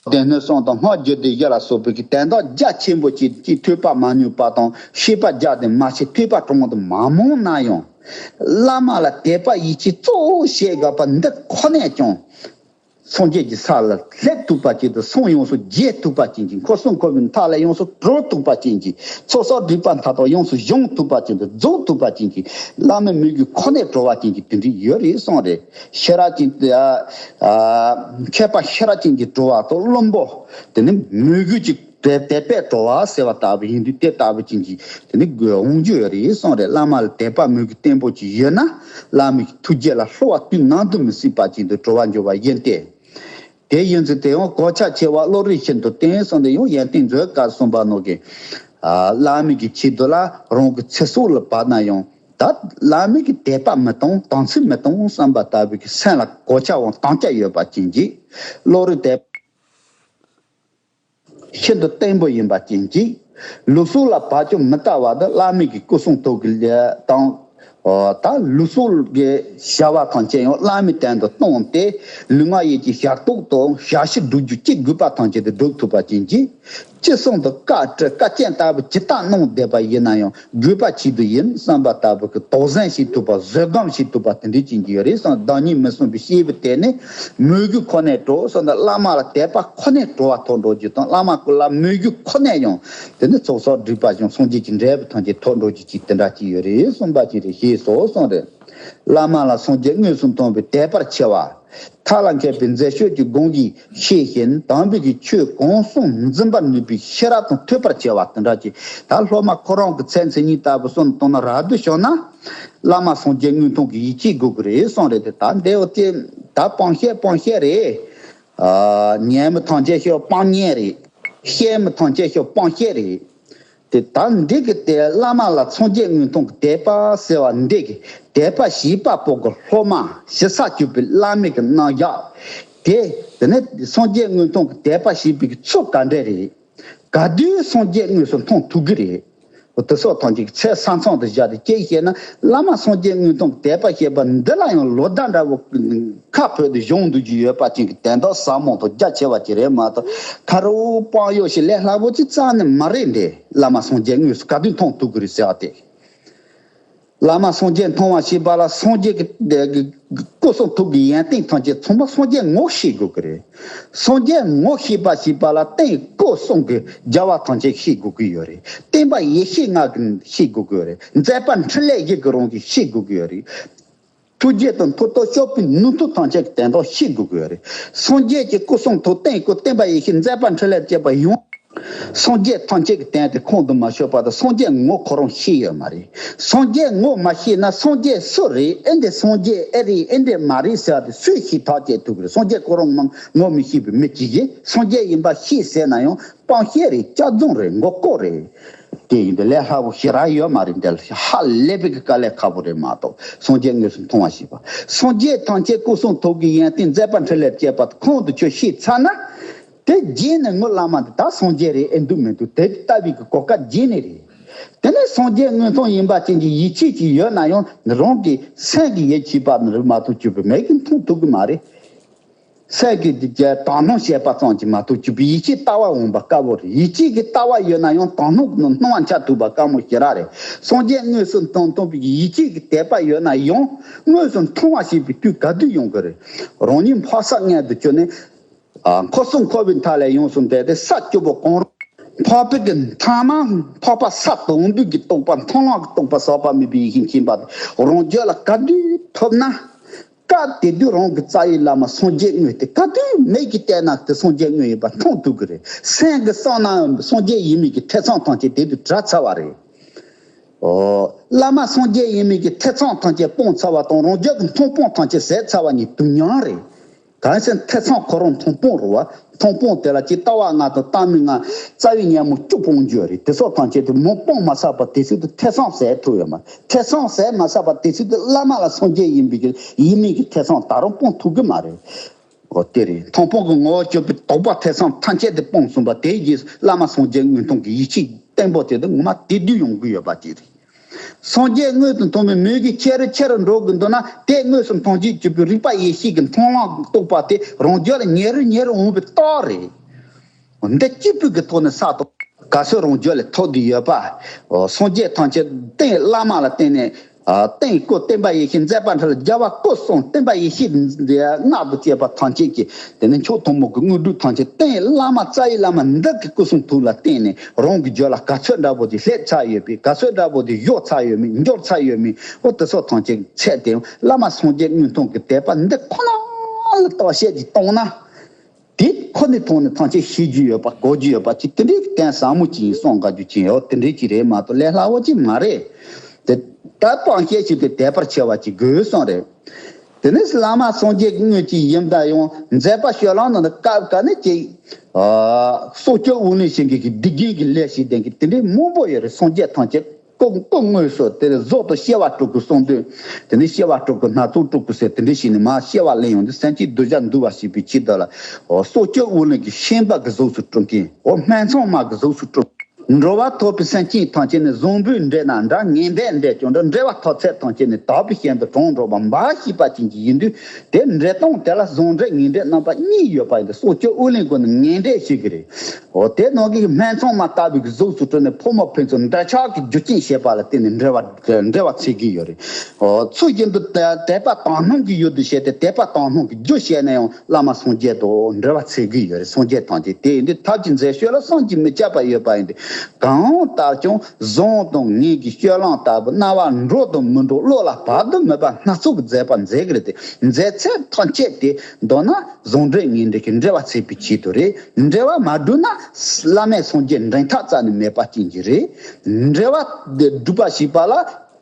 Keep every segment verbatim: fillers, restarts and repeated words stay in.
སྡེ་སྣོད་གསུམ་དང་སྔགས་རྒྱུད་སྡེ་བཞི་ལ་སོགས་པའི་གི་དོན་དག་རྒྱ་ཆེན་པོ་ཅིག་ཅིག་ཐོས་པ་མ་མྱོང་པ་དང་ཤེས་པ་རྒྱ་དེ་མ་ཤེས་ཐོས་པ་གྲུང་དུ་མ་མང་ན་ཡང་། བླ་མ་ལ་དད་པ་ཡིད་ཆེས་གཙོ་བོ་བྱེད་དགོས་པ་འདི་ཁོ་ནས་ཀྱང་། སངས་རྒྱས་ཀྱི་ས་ལ་སླེབས་ཐུབ་པ་ཅན་དང་གསུང་ཡོངས་སུ་རྒྱས་ཐུབ་པ་ཅན་གྱི། འཁོར་གསུམ་འཁོར་བའི་མཐའ་ལས་ཡོངས་སུ་གྲོལ་ཐུབ་པ་ཅན་གྱི། ཚོགས་བསགས་སྒྲིབ་པ་མཐའ་དག་ཡོངས་སུ་སྦྱོང་ཐུབ་པ་ཅན་དང་རྫོགས་ཐུབ་པ་ཅན་གྱི། བླ་མའི་མོས་གུས་ཁོ་ནས་གྲོལ་བ་ཅན་གྱི་དེ་འདྲ་ཡོད་རེད་གསུངས་རེད། ཤེས་རབ་ཅན་དེ། ཨ། ཨ། མཁས་པ་ཤེས་རབ་ཅན་གྱི་གྲོལ་བ་དང་བླུན་པོ། དེ་ནི་མོས་གུས་ཀྱི་དད་དད་པས་གྲོལ་བ་ཟེར་བ་ལྟ་བུ་ཡིན་དུས་དེ་ལྟ་བུ་ཅན་གྱི་དེ་ནི་དབང་ཆ་ཡོད་རེད་གསུངས་རེད། བླ་མ་ལ་དད་པ་མོས་གུས་བརྟན་པོ་ཅིག་ཡོད་ན། བླ་མའི་ཐུགས་རྗེ་ལ་བསླུ་བ་དུས་ནམ་དུ་མི་སྲིད་པ་ཅན་དུ་གྲོལ་བར་འགྱུར་བ་ཡིན་ཏེ། དེ་ཡིན་ཚེ་དེ་ཡང་གོ་ཆ་ཆེ་བ་བློ་རིག་ཤིན་ཏུ་བརྟན་གསུངས་ཏེ། ཡང་ཡོན་ཏན་མཛོད་ཀ་གསུངས་པ་ནང་གི། ཨ། བླ་མའི་གི་ཆེད་དུ་ལ་རང་གི་ཚེ་སྲོག་ལ་བབས་ན་ཡང་། ད་བླ་མའི་གི་དད་པ་མི་གཏོང་དམ་ཚིག་མི་གཏོང་བསམ་པ་ལྟ་བུའི་གི་སེམས་ལ་གོ་ཆ་འོང་དམ་བཅའ་ཡོད་པ་ཅན་གྱི། བློ་རིག་དད་ཤིན་ཏུ་བརྟན་པོ་ཡིན་པ་ཅན་གྱི། ལུགས་སྲོལ་ལ་བབ་ཀྱང་མི་ལྟ་བ་དང་བླ་མའི་གི་སྐུ་གསུང་ཐུགས་ཀྱི་ལས་དང་། ད་ལུགས་སྲོལ་གྱི་བྱ་བ་ཐམས་ཅད་ཡང་བླ་མའི་དོན་དུ་བཏང་སྟེ། ལུས་ངག་ཡིད་ཀྱི་ཞབས་ཏོག་དང་ཞབས་ཕྱི་སྒྲུབ་རྒྱུ་ཅི་དགོས་པ་ཐམས་ཅད་དུ་སྒྲུབ་ཐུབ་པ་ཅན་གྱི། ཅི་གསུང་དུ་བཀའ་དྲི་བཀའ་བཀྱོན་ལྟ་བུ་ཇི་ལྟར་གནང་བསྡད་པ་ཡིན་ན་ཡང་དགོས་པ་ཆེད་དུ་ཡིན་བསམ་པ་ལྟ་བུ་གི་དོགས་ཟོན་བྱེད་ཐུབ་པ་བཟོད་སྒོམ་བྱེད་ཐུབ་པ་དེ་འདྲའི་ཅན་གྱི་ཡོད་རེད་གསུངས། བདག་ཉིད་མི་བསྲུན་པའི་སྐྱེས་བུ་དེ་ནི་མོས་གུས་ཁོ་ནས་གྲོལ་གསུངས་ཏེ། བླ་མ་ལ་དད་པ་ཁོ་ནས་གྲོལ་བ་ཐོབ་འགྲོ་རྒྱུ་དང་། བླ་མ་སྐུ་ལ་མོས་གུས་ཁོ་ནས་ཡང་དེ་ནི་ཚོགས་བསགས་སྒྲིབ་པ་སྦྱོང་སངས་རྒྱས་ཀྱི་འབྲས་བུ་ཐམས་ཅད་ཐོབ་འགྲོ་རྒྱུ་ཅིག་དེ་འདྲ་ཅིག་ཡོད་རེད་གསུངས་པ་ཅིག་རེད། ཞེས་སོགས་གསུངས་རེད། བླ་མ་ལ་སངས་རྒྱས་དངོས་སུ་མཐོང་བའི་དད་པར་བྱ་བ། མཐའ་ལ་མཁས་པའི་མཛད་སྤྱོད་ཀྱི་དགོངས་ཀྱི་ཤེས་བཞིན་དམ་པའི་གི་ཆོས་གང་གསུང་འཛིན་པར་ནུས་པའི་ཤེས་རབ་དང་ཐོས་པར་བྱ་བ་དེ་འདྲ་ཅིག། ད་སློབ་མ་ཁོ་རང་གི་ཚེ་མཚན་ཉིད་ལྟ་བུ་གསུམ་བཏང་ན་རབ་ཏུ་བྱུང་ན། བླ་མ་སངས་རྒྱས་དངོས་མཐོང་གི་ཡིད་ཆེས་དགོས་ཀྱི་རེད་གསུངས་རེད་དེ། ད་འདི་འོ་དེ་ད་སྤང་བཤད་སྤང་བཤད་རེད། ཨ། ཉན་མི་ཐམས་ཅད་ཤོག་སྤང་ཉན་རེད། བཤད་མི་ཐམས་ཅད་ཤོག་སྤང་བཤད་རེད། དེ་ད་འདི་གི་དེ་བླ་མ་ལ་སངས་རྒྱས་དངོས་མཐོང་གི་དད་པ་ཟེར་བ་འདི་གི་དད་པ་བྱེད་པ་པོ་གི་སློབ་མ་ཞིབ་ཚགས་གྱུར་པའི་བླ་མའི་གི་རྣམ་གཞག་དེ། དེ་ནས་སངས་རྒྱས་དངོས་མཐོང་གི་དད་པ་བྱེད་པའི་གི་ཚུལ་ག་འདྲ་རེད། ག་དུས་སངས་རྒྱས་དངོས་སུ་མཐོང་ཐུབ་ཀྱི་རེད། དེ་སོགས་ཐམས་ཅད་ཀྱི་ཚད་ས་མཚམས་དུ་བཞག་སྟེ་དཔྱད་བཤད་ན། བླ་མ་སངས་རྒྱས་དངོས་མཐོང་གི་དད་པ་བྱེད་པ་འདི་ལ་ཡང་ལོ་ཟླ་འདྲ་བོ་ཁ་བོད་དུ་གཞུང་འདུག་རྒྱུ་ཡོད་པ་ཅན་གྱི་དོན་དག་ཟབ་མོ་དང་རྒྱ་ཆེ་བ་ཅིག་རེད་མ་གཏོགས། ཁ་རུ་སྤང་ཡོད་ཞིག་ལས་སླ་པོ་ཅིག་རྩ་ནས་མ་རེད་འདྲ། བླ་མ་སངས་རྒྱས་དངོས་སུ་ག་དུས་མཐོང་ཐུབ་ཀྱི་རེད་ཟེར་བ་དེ། བླ་མ་སངས་རྒྱས་མཐོང་བ་ཞེས་པ་ལ་སངས་རྒྱས་ཀྱི་སྐུ་གསུང་ཐུགས་ཀྱི་ཡོན་ཏན་ཐམས་ཅད་ཚང་མ་སངས་རྒྱས་ངོ་ཤེས་དགོས་ཀྱི་རེད། སངས་རྒྱས་ངོ་ཤེས་པ་ཞེས་པ་ལ་རྟེན་སྐུ་གསུང་གི་རྒྱལ་བ་ཐམས་ཅད་ཤེས་དགོས་ཀྱི་ཡོད་རེད། བསྟན་པ་ཡེ་ཤེས་ལྔ་གི་ཤེས་དགོས་ཀྱི་ཡོད་རེད། མཛད་པ་འཕྲིན་ལས་བཞི་གི་རང་གི་ཤེས་དགོས་ཀྱི་ཡོད་རེད། ཐུགས་རྗེ་དང་མཐུ་སྟོབས་སྐྱོབ་པའི་ནུས་མཐུ་ཐམས་ཅད་ཀྱི་དོན་དག་ཤེས་དགོས་ཀྱི་ཡོད་རེད། སངས་རྒྱས་ཀྱི་སྐུ་གསུང་ཐུགས་རྟེན་སྐུ་བསྟན་པ་ཡེ་ཤེས་མཛད་པ་འཕྲིན་ལས་བཅས་པ་ཡོངས། སངས་རྒྱས་ཐམས་ཅད་ཀྱི་དོན་དེ་ཁོང་དུ་མ་ཆུད་པ་དང་། སངས་རྒྱས་ངོ་ཁོ་རང་ཤེས་ཡོད་མ་རེད། སངས་རྒྱས་ངོ་མ་ཤེས་ན་སངས་རྒྱས་སུ་རེད། ཨེ་འདི་སངས་རྒྱས་ཨེ་རེད་ཨེ་འདི་མ་རེད་ཟེར་བ་དེ་སུས་ཤེས་ཐག་བཅད་ཐུབ་ཀྱི་རེད། སངས་རྒྱས་ཁོ་རང་ངོ་མི་ཤེས་པའི་མི་གཅིག་གིས་སངས་རྒྱས་ཡིན་པ་ཤེས་ཟེར་ན་ཡང་སྤང་བཤད་རེད། སྐྱག་རྫུན་རེད། མགོ་སྐོར་རེད། དེ་ཡིན་དུས་ལས་སླ་པོ་ཞེ་དྲག་ཡོད་མ་རེད། འདི་ལ་ཧ་ལས་པའི་གི་དཀའ་ལས་ཁག་པོ་རེད་མ་གཏོགས། སངས་རྒྱས་དངོས་སུ་མཐོང་བ་ཞེས་པ། སངས་རྒྱས་ཐམས་ཅད་སྐུ་གསུང་ཐུགས་ཀྱི་ཡོན་ཏན་མཛད་པ་འཕྲིན་ལས་བཅས་པ་ཁོང་དུ་ཆུད་ཤེས་ཚར་ན། དེ་རྗེས་ནས་ངོ་བླ་མ་འདི་ད་སངས་རྒྱས་རེད་ཨེ་འདུག་མི་འདུག་དེ་ལྟ་བུའི་གི་གོ་སྐབས་རྗེས་ནས་རེད། དེ་ནས་སངས་རྒྱས་དངོས་མཐོང་ཡིན་པ་ཅན་གྱི་ཡིད་ཆེས་ཀྱི་ཡོད་ན་ཡང་རང་གི་སེམས་ཀྱི་ཡིད་ཆེས་པ་ནི་རེད་མ་གཏོགས་གཅིག་པུ་མེད་ཀྱི་མཐོང་ཐུབ་ཀྱི་མ་རེད། སེམས་ཀྱི་དག་སྣང་བྱས་པ་ཙམ་གྱིས་མ་གཏོགས་གཅིག་པུ་ཡིད་ཆེས་ལྟ་བ་འོང་བ་དཀའ་བོ་རེད། ཡིད་ཆེས་ཀྱི་ལྟ་བ་ཡོད་ན་ཡང་དག་སྣང་གི་སྣང་བ་འཆར་ཐུབ་པ་དཀའ་མོ་ཞེ་དྲག་རེད། སངས་རྒྱས་དངོས་སུ་མཐོང་མཐོང་བའི་ཡིད་ཆེས་ཀྱི་དད་པ་ཡོད་ན་ཡང་དངོས་སུ་མཐོང་བ་ཞེས་པའི་དུས་ག་དུས་ཡོང་གི་རེད། རང་ཉིད་འཕགས་ས་མངལ་དུ་གྱུར་ནས། ཨ། འཁོར་གསུམ་འཁོར་བའི་མཐའ་ལས་ཡོངས་སུ་འདས་ཏེ་ས་བཅུ་པོ་གང་རུང་འཕགས་པའི་གི་མཐའ་མ་འཕགས་པ་ས་དང་པོའི་གི་རྟོགས་པ་མཐོང་ལམ་གྱི་རྟོགས་པ་ཟག་པ་མེད་པའི་ཡེ་ཤེས་མཁྱེན་པ་དེ་རང་རྒྱུད་ལ་ག་དུས་ཐོབ་ན། སྐབས་དེ་དུས་རང་གི་རྩ་བའི་བླ་མ་སངས་རྒྱས་དངོས་དེ་ག་དུས་མིག་གིས་བལྟས་ན་དེ་སངས་རྒྱས་དངོས་ཡིན་པ་མཐོང་ཐུབ་ཀྱི་རེད། སེམས་ཀྱིས་བསམ་ན་སངས་རྒྱས་ཡིན་མིན་གྱི་ཐེ་ཚོམ་ཐམས་ཅད་དེ་དུས་བྲལ་ཚར་བ་རེད། ཨོ། བླ་མ་སངས་རྒྱས་ཡིན་མིན་གྱི་ཐེ་ཚོམ་ཐམས་ཅད་སྤངས་ཚར་བ་དང་རང་རྒྱུད་ཀྱི་མཐོང་སྤང་ཐམས་ཅད་ཟད་ཚར་བ་གཉིས་དུས་མཉམ་རེད། གང་ཞིག་ཐེ་ཚོམ་ཁོ་རང་མཐོང་སྤང་རེད་བ། མཐོང་སྤང་དེ་ལ་ཅིག་ལྟ་བ་ལྔ་དང་ལྟ་མིན་ལྔ། རྩ་བའི་ཉོན་མོངས་བཅུ་སྤོང་རྒྱུ་རེད། དེ་སོགས་ཐམས་ཅད་དུ་མ་སྤངས་མ་ཟད་པ་དེ་ཚོ་དུ་ཐེ་ཚོམ་ཟད་ཐུབ་ཡོད་མ་རེད། ཐེ་ཚོམ་ཟད་མ་ཟད་པ་དེ་ཚོ་དུ་བླ་མ་ལ་སངས་རྒྱས་ཡིན་པའི་གི་ཡིན་མིན་གྱི་ཐེ་ཚོམ་ད་རུང་སྤོང་ཐུབ་ཀྱི་མ་རེད། འོ་དེ་རེད། མཐོང་སྤང་གི་ངོ་བོ་གཅིག་པུའི་དོགས་པ་ཐེ་ཚོམ་ཐམས་ཅད་དེ་སྤངས་སོང་བ་དེ་རྗེས་བླ་མ་སངས་རྒྱས་དངོས་མཐོང་གི་ཡིད་ཆེས་བརྟན་པོ་དེ་དུ་ངོ་མ་དེ་དུས་ཡོང་གི་ཡོད་པ་དེ་རེད། སངས་རྒྱས་དངོས་སུ་མཐོང་བའི་མོས་གུས་ཆེ་རུ་ཆེ་རུ་འགྲོ་གི་འདུག་ན་དེ་དངོས་སུ་མཐོང་བྱེད་གཅིག་པུའི་རིག་པ་ཡེ་ཤེས་ཀྱི་མཐོང་ལམ་རྟོགས་པ་དེ་རང་རྒྱུད་ལ་ཉེ་རུ་ཉེ་རུ་འོང་བའི་རྟགས་རེད། འདི་གཅིག་པུ་གི་ཐོག་ནས་ས་ཐོབ། ག་ཚོད་རང་རྒྱུད་ལ་ཐོབ་བསྡད་ཡོད་པ། སངས་རྒྱས་ཐམས་ཅད་རྟེན་བླ་མ་ལ་བརྟེན་ནས། རྟེན་སྐུ་བསྟན་པ་ཡེ་ཤེས་མཛད་པ་འཕྲིན་ལས་རྒྱལ་བ་སྐུ་གསུམ་བསྟན་པ་ཡེ་ཤེས་སྔགས་དང་བཅས་པ་ཐམས་ཅད་ཀྱི། དེ་ནས་མཆོག་ཐུན་མོང་གི་དངོས་གྲུབ་ཐམས་ཅད་རྟེན་བླ་མ་རྩ་བའི་བླ་མ་འདི་གི་སྐུ་གསུང་ཐུགས་ལ་བརྟེན་ནས། རང་གི་རྒྱུད་ལ་ག་ཚོད་འདྲ་པོ་དེ་སླེབས་ཚར་ཡོད་པས། ག་ཚོད་འདྲ་པོ་དེ་བཞག་ཚར་ཡོད་མེད། འབྱོར་ཚར་ཡོད་མེད། འོ་དེ་ཚོ་ཐམས་ཅད་ཚད་དེ་བླ་མ་སངས་རྒྱས་དངོས་མཐོང་གི་དད་པ་འདི་ཁོ་ན་ལ་བརྟག་དཔྱད་ཅིག་བཏང་ན། དེ་ཁོ་ནའི་ཐོག་ནས་ཐམས་ཅད་ཤེས་རྒྱུ་ཡོད་པ་གོ་རྒྱུ་ཡོད་པ་ཅིག་དེ་འདྲའི་གཏན་ཟབ་མོ་ཅིག་ཡིན་གསུང་དགའ་རྒྱུ་ཅན་ཡོད། དེ་འདྲའི་ཅིག་རེད་མ་གཏོགས་ལས་སླ་བོ་ཅིག་མ་རེད། དེ་ད་སྤང་བཤད་བྱེད་དུས་དད་པར་ཆེ་བ་ཅིག་དགོས་གསུངས་རེད། དེ་ནས་བླ་མ་སངས་རྒྱས་ཀྱི་དངོས་ཅིག་ཡིན་ད་ཡང་མཛད་པ་སྤྱོད་ལམ་ནང་ན་སྐབས་འགའ་ནས་ཅིག་སྲོག་གཅོད་དབུགས་ལེན་བྱེད་མཁན་གྱི་སྡིག་རྒན་གྱི་ལས་བྱེད་མཁན་གྱི་དེ་འདྲའི་མང་པོ་ཡོད་རེད། སངས་རྒྱས་ཐམས་ཅད་སྐུ་སྐུ་དངོས་སུ་དེར་གཟུགས་དང་བྱེ་བ་དྲུག་གི་གསུང་འདོན། དེ་ནས་བྱེ་བ་དྲུག་གི་སྣ་ཚོགས་དྲུག་གི་ཟེར་དེ་འདྲ་ཞིག་ནས་མར་བྱེ་བ་ལེན་ཡོང་དུས་སེམས་ཅན་གདུལ་བྱ་འདུལ་བར་བྱེད་པའི་ཆེད་དུ་ལ། སྲོག་གཅོད་དབུགས་ལེན་གྱི་ཤན་པ་གི་གཟུགས་སུ་གྲུབ་མཁན། འོ་སྨད་འཚོང་མ་གི་གཟུགས་སུ་གྲུབ། འགྲོ་བ་ཐོབ་པའི་སེམས་ཅན་ཐམས་ཅད་ནི་བཟང་པོས་འདྲེས་ན་འདྲ། ངན་པས་འདྲེས་ཀྱང་འདྲ། འདྲེས་པ་ཐོབ་ཚད་ཐམས་ཅད་ནི་དག་པའི་ཞིང་དུ་གྲོངས་འགྲོ་བ་འབའ་ཞིག་པ་ཅན་གྱི་ཡིན་དུས། དེ་འདྲེས་སྟངས་དེ་ལ་བཟང་འདྲེས་ངན་འདྲེས་རྣམ་པ་གཉིས་ཡོད་པ་ཡིན་ཏེ། སྲོག་གཅོད་དབུགས་ལེན་ཀུན་ནི་ངན་འདྲེས་ཞིག་གི་རེད། འོ་དེ་ནང་གི་སྨད་འཚོང་མ་ལྟ་བུའི་གཟུགས་སུ་གྲུབ་ནས་ཕོ་མོ་ཕན་ཚུན་འདོད་ཆགས་ཀྱི་རྒྱུ་རྐྱེན་བྱེད་པ་ལ་བརྟེན་ནས་འདྲེས་པ་འདྲེས་པ་འཚོལ་གྱི་ཡོད་རེད། འོ་ཚུལ་བཞིན་དུ་དད་དད་པ་དག་སྣང་གི་ཡུལ་དུ་བྱས་ཏེ་དད་པ་དག་སྣང་གི་རྒྱུ་བྱས་ན་ཡང་བླ་མ་སངས་རྒྱས་དང་འདྲེས་པ་འཚོལ་གྱི་ཡོད་རེད། སངས་རྒྱས་ཐམས་ཅད་དེ་ཡིན་དུས་ཐབས་ཀྱི་མཛད་སྤྱོད་ལ་བསམ་གྱིས་མི་ཁྱབ་པ་ཡོད་པ་ཡིན་ཏེ། གང་ལྟར་ཀྱང་བཟང་དང་ངན་གྱི་སྤྱོད་ལམ་ལྟ་བུ་རྣ་བར་འགྲོ་དང་མི་འགྲོ་བློ་ལ་བབ་དང་མི་བབ་སྣ་ཚོགས་ཀྱི་མཛད་པ་མཛད་ཀྱི་རེད་དེ། མཛད་ཚད་ཐམས་ཅད་དེ་མདོར་ན་བཟང་འདྲེས་ངན་འདྲེས་ཀྱི་འདྲེས་པ་འཚོལ་བའི་ཆེད་དུ་རེད། འདྲེས་པ་མ་བསྒྲུབས་ན་བླ་མེད་སངས་རྒྱས་འདྲེན་ཐབས་རྩ་ནས་མེད་པ་ཅན་གྱི་རེད། འདྲེས་པ་འདི་སྒྲུབ་པ་ཞེས་པ་ལ།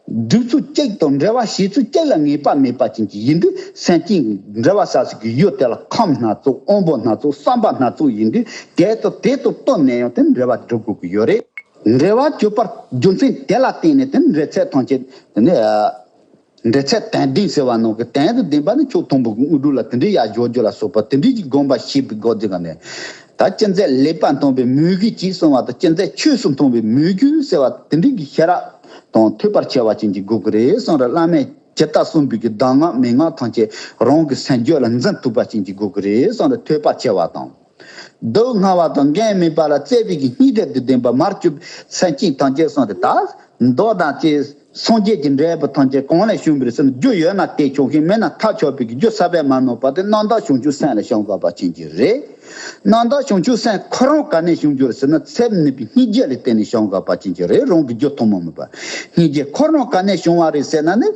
སྒྲུབ་ཚུལ་གཅིག་དང་འདྲེས་པ་བྱེད་ཚུལ་གཅིག་ལ་ངེས་པ་མེད་པ་ཅན་གྱི་ཡིན་དུས། སེམས་ཅན་འདྲེས་པ་ཟ་ཟིག་གི་ཡུལ་དེ་ལ་ཁམས་སྣ་ཚོགས་དབང་པོ་སྣ་ཚོགས་བསམ་པ་སྣ་ཚོགས་ཡིན་དུས། དེ་དང་དེ་དང་བསྟུན་ནས་ཡང་དེ་འདྲེས་པ་སྒྲུབ་དགོས་ཀྱི་ཡོད་རེད། འདྲེས་པ་གྱུར་པར་རྒྱུ་མཚན་དེ་ལ་བརྟེན་ནས་དེ་འདྲེས་ཚད་ཐམས་ཅད་དེ་ནི། འདྲེས་ཚད་དོན་ལྡན་ཟེར་བ་ནང་གི་དོན་དུ་ལྡན་པ་ནི་མཆོག་ཐུན་མོང་གི་དངོས་གྲུབ་ལ་དེ་འདྲའི་ཡར་འཇོག་རྒྱུ་ལ་སོགས་པ་དེ་འདྲའི་གི་དགོངས་པ་བཞེས་པའི་སྒོ་དེ་ག་ནས། ད་ཅི་མཛད་ལེགས་པར་མཐོང་བའི་མོས་གུས་ཀྱིས་གསུངས་པ་དང་། ཅི་མཛད་ཆོས་སུ་མཐོང་བའི་མོས་གུས་ཟེར་བ་དེ་འདྲའི་གི་ཤེས་རབ་དང་ཐོས་པར་བྱ་བ་ཅན་གྱི་དགོས་ཀྱི་རེད་གསུངས་རེད། བླ་མས་ཇི་ལྟར་གསུངས་པའི་གི་གདམས་ངག་མན་ངག་ཐམས་ཅད་རང་གི་སེམས་རྒྱུད་ལ་འཛིན་ཐུབ་པ་ཅན་གྱི་དགོས་ཀྱི་རེད་གསུངས་རེད། ཐོས་པར་བྱ་བ་དང་། སྡུག་བསྔལ་བ་དང་འགན་མེད་པ་ལ་བརྩེ་བའི་གི་སྙིང་རྗེ་དང་ལྡན་པ་མར་གྱུར་སེམས་ཅན་ཐམས་ཅད་གསུངས་ཏེ། ད་མདོ་དང་བཅས་སངས་རྒྱས་ཀྱི་འདྲེན་པ་ཐམས་ཅད་གང་ལས་བྱུང་བ་རེད་ཟེར་ན། རྒྱུ་ཡོད་ན་དེས་བྱུང་ཞིང་། མེད་ན་ཐབས་ཆག་པའི་གི་རྒྱུ་ས་བས་མ་ནོར་བ་དེ་རྣམ་དག་བྱང་ཆུབ་སེམས་ལ་བྱང་དགོས་པ་ཅན་གྱི་རེད། རྣམ་དག་བྱང་ཆུབ་སེམས་ཁོ་རང་ག་ནས་བྱུང་རྒྱུ་རེད་ཟེར་ན། ཚད་མེད་པའི་སྙིང་རྗེ་ལ་བརྟེན་ནས་བྱང་དགོས་པ་ཅན་གྱི་རེད། རང་གི་རྒྱུ་ཐུན་མོང་མིན་པ། སྙིང་རྗེ་ཁོ་རང་ག་ནས་བྱུང་བ་རེད་ཟེར་ན་ནི།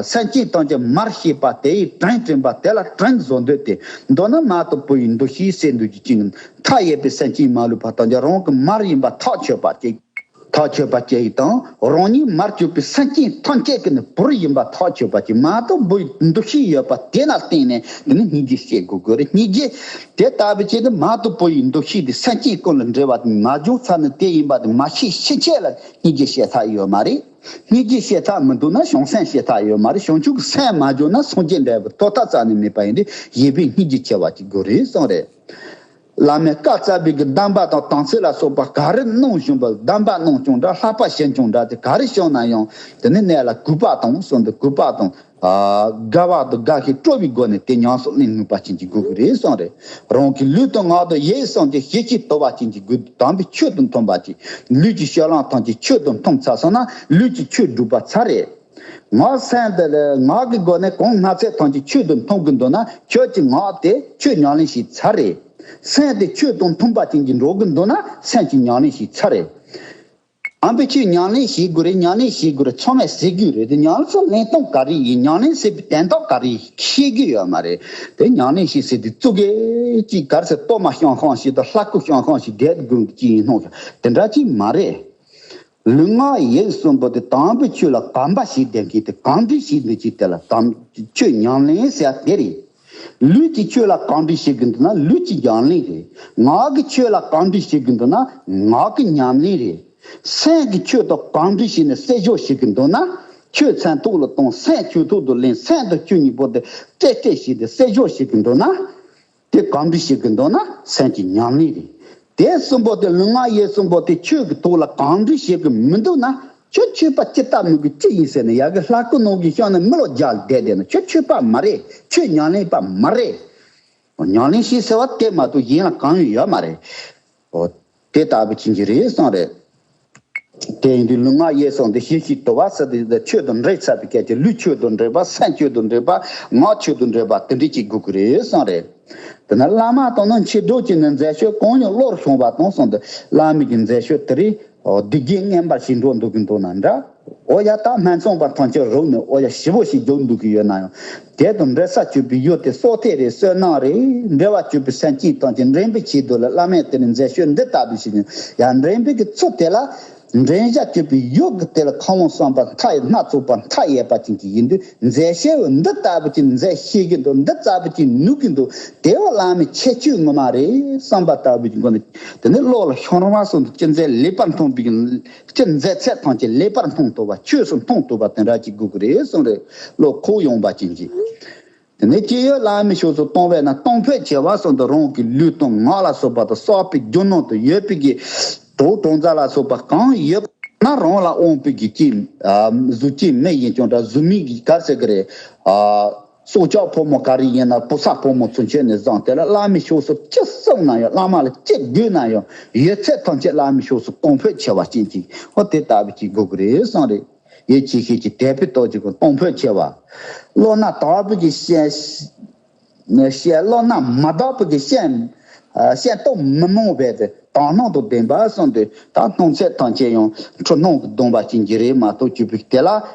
སེམས་ཅན་ཐམས་ཅད་མར་ཤེས་པ་དེ་ཡི་དྲིན་དྲན་པ་དེ་ལ་དྲིན་གཟོ་འདོད་དེ། མདོར་ན་མ་དང་བུ་ཡི་འདུ་ཤེས་སེལ་འདོད་ཀྱི་ཅིང་མཐའ་ཡས་པའི་སེམས་ཅན་མ་ལུས་པ་ཐམས་ཅད་རང་གི་མར་ཡིན་པ་ཐག་ཆོད་པ་ཅིག་ཐག་ཆོད་པ་ཅིག་དང་། རང་ཉིད་མར་གྱུར་པའི་སེམས་ཅན་ཐམས་ཅད་ཀྱི་ནི་བུར་ཡིན་པ་ཐག་ཆོད་པ་ཅིག་མ་དང་བུ་ཡི་འདུ་ཤེས་ཡོད་པ་དེ་ལ་བརྟེན་ནས་དེ་ནི་སྙིང་རྗེ་སྐྱེ་དགོས་ཀྱི་རེད། སྙིང་རྗེ་དེ་ལྟ་བུའི་ཆེད་དུ་མ་དང་བུ་ཡི་འདུ་ཤེས་དེ་སེམས་ཅན་ཀུན་ལ་འབྲེལ་བ་མ་བྱུང་ཚར་ནས་དེ་ཡིན་པ་དེ་མ་ཤེས་ཤེས་ཆེད་ལ་སྙིང་རྗེ་བྱེད་ཐབས་ཡོད་མ་རེད། སྙིང་རྗེ་བྱེད་ཐབས་མི་འདུག་ན་བྱང་སེམས་བྱེད་ཐབས་ཡོད་མ་རེད། བྱང་ཆུབ་ཀྱི་སེམས་མ་བྱུང་ན་སངས་རྒྱས་འབྲས་བུ་ཐོབ་ཐབས་རྩ་ནས་མེད་པ་ཡིན་ཏེ། གཞན་ཕན་སྙིང་རྗེ་ཆེ་བ་ཅིག་དགོས་རེད་གསུངས་རེད། བླ་མས་བཀའ་སྩལ་བའི་གི་གདམས་པ་དང་དམ་ཚིག་ལ་སོགས་པ་ག་རེ་གནང་བྱུང་བ། གདམས་པ་གནང་བྱུང་འདྲ། བསླབ་པ་བྱིན་བྱུང་འདྲ། དེ་ག་རེ་བྱུང་ན་ཡང་དེ་ནི་གནད་ལ་གུས་པ་དང་གསུངས་ཏེ། གུས་པ་དང་དགའ་བ་དང་དགའ་ཞིང་སྤྲོ་བའི་སྒོ་ནས་དེ་ཉམས་སུ་ལེན་ནུས་པ་ཅན་གྱི་དགོས་ཀྱི་རེད་གསུངས་རེད། རང་གི་ལུས་དང་ངག་དང་ཡིད་གསུམ་གྱི་ཞི་བྱེད་དུལ་བ་ཅན་གྱི་དགོས། དམ་པའི་ཆོས་དང་མཐུན་པ་ཅིག་ལུས་ཀྱི་སྤྱོད་ལམ་ཐམས་ཅད་ཆོས་དང་མཐུན་ཚར་སོང་ན་ལུས་ཀྱི་ཆོས་སྒྲུབ་པ་ཚར་རེད། ངག་སེམས་དེ་ལ་ངག་གི་སྒོ་ནས་གང་སྨྲ་ཚད་ཐམས་ཅད་ཆོས་དང་མཐུན་གྱི་འདུག་ན་ཁྱོད་ཀྱི་ངག་དེ་ཆོས་ཉམས་ལེན་བྱས་ཚར་རེད། སེམས་དེ་ཆོས་དང་མཐུན་པ་ཅན་གྱི་འགྲོ་གི་འདུག་ན་སེམས་ཀྱི་ཉམས་ལེན་བྱས་ཚར་རེད། ཨམ་པའི་ཆོས་ཉམས་ལེན་བྱེད་དགོས་རེད། ཉམས་ལེན་བྱེད་དགོས་རེད། ཚང་མས་ཟེར་གྱི་རེད་དེ། ཉམས་སུ་ལེན་སྟངས་ག་རེ་ཡིན། ཉམས་ལེན་ཟེར་བའི་དོན་དག་ག་རེ་ཡིན་ཤེས་ཀྱི་ཡོད་མ་རེད། དེ་ཉམས་ལེན་བྱེད་ཟེར་དུས་ཙུ་གེ་ཅིག་ག་རེ་ཟེར། གཏོར་མ་བཤམས་བཤམས་ཤིག་དང་ལྷ་སྐུ་བཤམས་བཤམས་ཤིག་བསྡད་དགོས་ཀྱི་ཡིན་སྣང་། དེ་འདྲ་ཅིག་མ་རེད། ལུས་ངག་ཡིད་གསུམ་པོ་དེ་དམ་པའི་ཆོས་ལ་གོམས་པ་བྱེད་བསྡད་མཁན་དེ་གང་འདྲ་བྱེད་འདོད་ཀྱི་དེ་ལ་དམ་ཆོས་ཉམས་ལེན་ཟེར་དེ་རེད། ལུས་ཀྱི་ཆོས་ལ་གང་འདྲ་བྱེད་ཀྱི་འདུག་ན་ལུས་ཀྱི་ཉམས་ལེན་རེད། ངག་གི་ཆོས་ལ་གང་འདྲ་བྱེད་ཀྱི་འདུག་ན་ངག་གི་ཉམས་ལེན་རེད། སེམས་ཀྱི་ཆོས་དང་གང་འདྲ་བྱས་ནས་བསྲེ་སྦྱོར་བྱེད་ཀྱི་འདུག་ན། ཆོས་སེམས་ཐོག་ལ་བཏང་། སེམས་ཆོས་ཐོག་ཏུ་ལེན། སེམས་དང་ཆོས་གཉིས་པོ་དེ་བསྲེ་བསྲེ་བྱས་ཏེ་བསྲེ་སྦྱོར་བྱེད་ཀྱི་འདུག་ན། དེ་གང་འདྲ་བྱེད་ཀྱི་འདུག་ན་སེམས་ཀྱི་ཉམས་ལེན་རེད། དེ་གསུམ་པོ་དེ་ལུས་ངག་ཡིད་གསུམ་པོ་དེ་ཆོས་ཀྱི་ཐོག་ལ་གང་འདྲ་བྱེད་ཀྱི་མི་འདུག་ན། ཁྱོད་ཆོས་པ་ཅི་ལྟ་མི་དགོས་ཅི་ཡིན་ཟེར་ནས་ཡ་གི་ལྷ་སྐུ་ནང་གི་བཤམས་ནས་མི་ལོ་རྒྱག་བསྡད་བསྡད་ན་ཁྱོད་ཆོས་པ་མ་རེད། ཆོས་ཉམས་ལེན་པ་མ་རེད། ཉམས་ལེན་བྱེད་ཟེར་བ་དེ་མ་གཏོགས་གཞན་ལ་གང་ཡང་ཡོད་མ་རེད། དེ་ལྟ་བུ་ཅན་གྱི་རེད་བསམ་རེད། དེ་ཡིན་དུས་ལུས་ངག་ཡིད་གསུམ་དེ་ཞི་ཞིང་དུལ་བ་ཟེར་དེ་ཆོས་དང་འདྲེས་ཚར་བའི་སྐད་ཀྱི་ལུས་ཆོས་དང་འདྲེས་པ། སེམས་ཆོས་དང་འདྲེས་པ། ངག་ཆོས་དང་འདྲེས་པ་དེ་འདྲས་ཅིག་དགོས་ཀྱི་རེད་བསམ་རེད། དེ་ན་བླ་མ་དང་ནི་མཆེད་གྲོགས་ཀྱི་ནི་མཛད་སྤྱོད་གང་ཡང་བློར་ཤོང་བ་དང་གསུངས་ཏེ། བླ་མའི་གི་མཛད་སྤྱོད་དེ་རིགས་སྡིག་རྒྱུན་ངན་པར་ཞིག་འགྲོ་འདུག་གི་འདུག་ན་འདྲ། ཨོ་ཡ། ད་སྨད་འཚོང་པ་ཐམས་ཅད་རོགས་ནས་ཨོ་ཡ་ཞི་བོ་ཞིག་རྒྱུག་འདུག་གི་ཡོད་ན་ཡང་། དེ་དང་འབྲེལ་ས་གྱུར་པའི་ཡུལ་དེ་སྲོག་ཐད་རེད། བསོད་ནམས་རེད། འབྲེལ་བ་གྱུར་པའི་སེམས་ཅན་ཐམས་ཅད་འདྲེན་པའི་ཆེད་དུ་ལ་བླ་མས་དེ་ནི་མཛད་སྤྱོད་འདི་ལྟ་བུ་ཞིག་ཡང་འདྲེན་པའི་གི་ཚུལ་དེ་ལ། འདྲེན་བྱ་གྱུར་པའི་ཡུལ་གྱི་དེ་ལ་ཁམས་གསུམ་པ་མཐའ་ཡས། སྣ་ཚོགས་པ་མཐའ་ཡས་པ་ཅན་གྱི་ཡིན་དུས། མཛད་བྱ་འདི་ལྟ་བུ་ཅིག་མཛད་ཤེས་ཀྱི་འདུག་འདི་ལྟ་བུ་ཅིག་ནུས་ཀྱི་འདུག་དེ་བ་བླ་མའི་ཁྱད་ཆོས་ངོ་མ་རེད་བསམ་པ་ལྟ་བུ་ཅིག་མགོ་ནས་དེ་ནས་བློ་ལ་ཤོང་རང་བ་སོང་དུ་ཅི་མཛད་ལེགས་པར་མཐོང་བའི་ཅི་མཛད་ཚད་ཐམས་ཅད་ལེགས་པར་མཐོང་ཐུབ་པ། ཆོས་སུ་མཐོང་ཐུབ་པ་དེ་འདྲ་ཅིག་དགོས་ཀྱི་རེད་གསུངས་རེད། བློ་ཁོག་ཡངས་པ་ཅན་གྱི། དེ་ནས་ཅི་ཡོད་བླ་མའི་ཕྱོགས་སུ་གཏོང་བས་ན་གཏོང་ཕོད་ཆེ་བ་གསུངས་ཏེ། རང་གི་ལུས་དང་ངག་ལ་སོགས་པ་དང་བསགས་པའི་རྒྱུ་ནོར་དང་ཡོད་པའི་གི་གྲོགས་གྲོང་ཚ་ལ་སོགས་པ་གང་ཡོད་ན་རང་ལ་དབང་པའི་གི་ཅི་གཟུགས་ཅན་མི་ཡིན་ཀྱང་འདྲ། གཟུགས་མེད་ཀྱི་ག་རེ་ཟེར་གི་རེད། སྲོག་ཆགས་ཕོ་མོ་ག་རེ་ཡིན་ན་བུ་ཚ་ཕོ་མོ་ཚུན་ཆད་ནས་བཟུང་སྟེ་ལ་བླ་མའི་ཕྱོགས་སུ་ཅི་གསུངས་ན་ཡང་། བླ་མ་ལ་ཅི་དགོས་ན་ཡང་། ཡོད་ཚད་ཐམས་ཅད་བླ་མའི་ཕྱོགས་སུ་གཏོང་ཕོད་ཆེ་བ་ཅན་གྱི་ཨོ་དེ་ལྟ་བུ་ཅིག་དགོས་ཀྱི་རེད་གསུངས་རེད། ཡིད་ཆེས་ཤེས་ཀྱི་དད་པའི་སྟོབས་ཀྱིས་གཏོང་ཕོད་ཆེ་བ། བློ་སྣ་དག་པོ་གི་ཤེས། ཤེས་བློ་སྣ་མ་དག་པོ་གི་ཤེས། ཤེས་སྟོབས་མི་མང་བས་ཏེ་དག་སྣང་དང་ལྡན་པ་གསུངས་ཏེ། ད་སྣང་ཚད་ཐམས་ཅད་ཡང་འཁྲུལ་སྣང་གིས་ལྡང་བ་ཅན་གྱི་རེད་མ་གཏོགས། གྱུར་པའི་དེ་ལ་